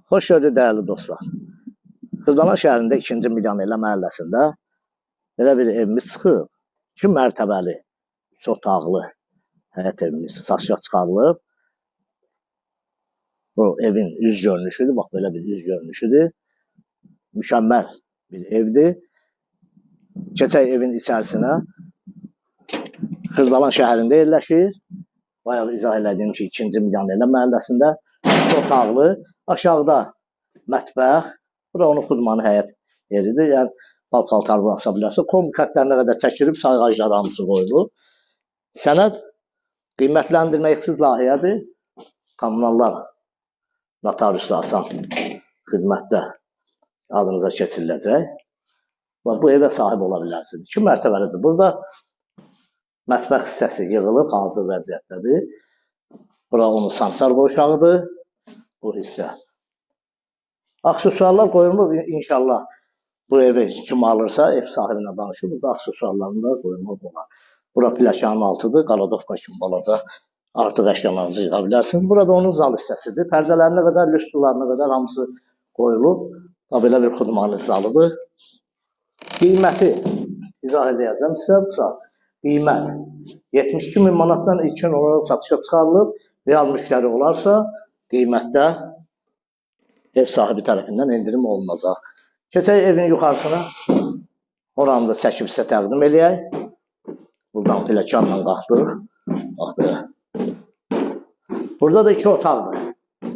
Xoş gördük dəyərli dostlar. Xırdalan şəhərində 2-ci Milyonerlər məhəlləsində belə bir evimiz çıxıb. 2 mərtəbəli, 3 otaqlı həyət evimiz satışa çıxarılıb. Bu evin üz görünüşüdür. Bax, belə bir üz görünüşüdür. Mükəmməl bir evdir. Keçək evin içərisinə. Xırdalan şəhərində yerləşir. Bayaq izah elədiyim ki, 2-ci Milyonerlər məhəlləsində 3 otaqlı, aşağıda mətbəx, bura onun xudmanı həyət yeridir. Yəni, pal-paltar asa bilərsiniz. Kombi xətlərinə qədər çəkilib, sayğaclar hamısı qoyulub. Sənəd qiymətləndirmə ixtisas layihədir. Kommunallar notariusla asan xidmətdə adınıza keçiriləcək. Və bu evə sahib ola bilərsiniz. 2 mərtəbəlidir. Burada mətbəx hissəsi yığılıb, hazır vəziyyətdədir. Bura onun sanitar qovşağıdır. Bu hissə. Aksesuarlar qoyulmur. İnşallah bu evi kim alırsa ev sahibinə danışır. Burada aksesuarlarını da qoyulmaq olar. Bura pilləkənin altıdır. Qaladovka kimi balaca artıq əşyalarınızı yığa bilərsiniz. Burada onun zal hissəsidir. Pərdələrinə qədər, lüstrlarına qədər hamısı qoyulub. Ha, belə bir xudmanı zalıdır. Qiyməti izah edəcəm sizə. Bu saat qiymət 72 min manatdan ilkin olaraq satışa çıxarılıb. Real müştəri olarsa qiymətdə ev sahibi tərəfindən endirim olunacaq. Keçək evin yuxarısına. Oranı da çəkib sizə təqdim eləyək. Buradan pilləkənlə qalxdıq. Bax belə. Burada da 2 otaqdır.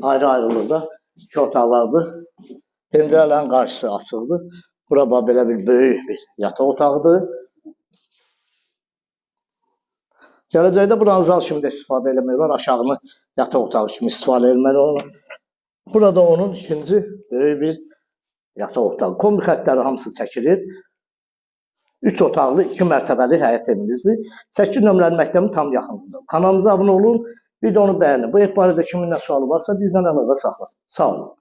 Ayrı-ayrılıqda 2 otaqlardır. Pəncərələrin qarşısı açıqdır. Bura bax belə bir böyük bir yataq otağıdır. Gələcəkdə buranı zal kimi də istifadə eləmək olar. Aşağını yataq otağı kimi istifadə eləmək olar. Burada onun ikinci böyük bir yataq otağı. Kombi xətləri hamısı çəkilir. 3 otaqlı, 2 mərtəbəli həyət evimizdir. 8 nömrəli məktəbin tam yaxınlığında. Kanalımıza abunə olun, videonu bəyənin. Bu ev barədə kimin nə sualı varsa bizdən əlaqə saxlasın. Sağ olun.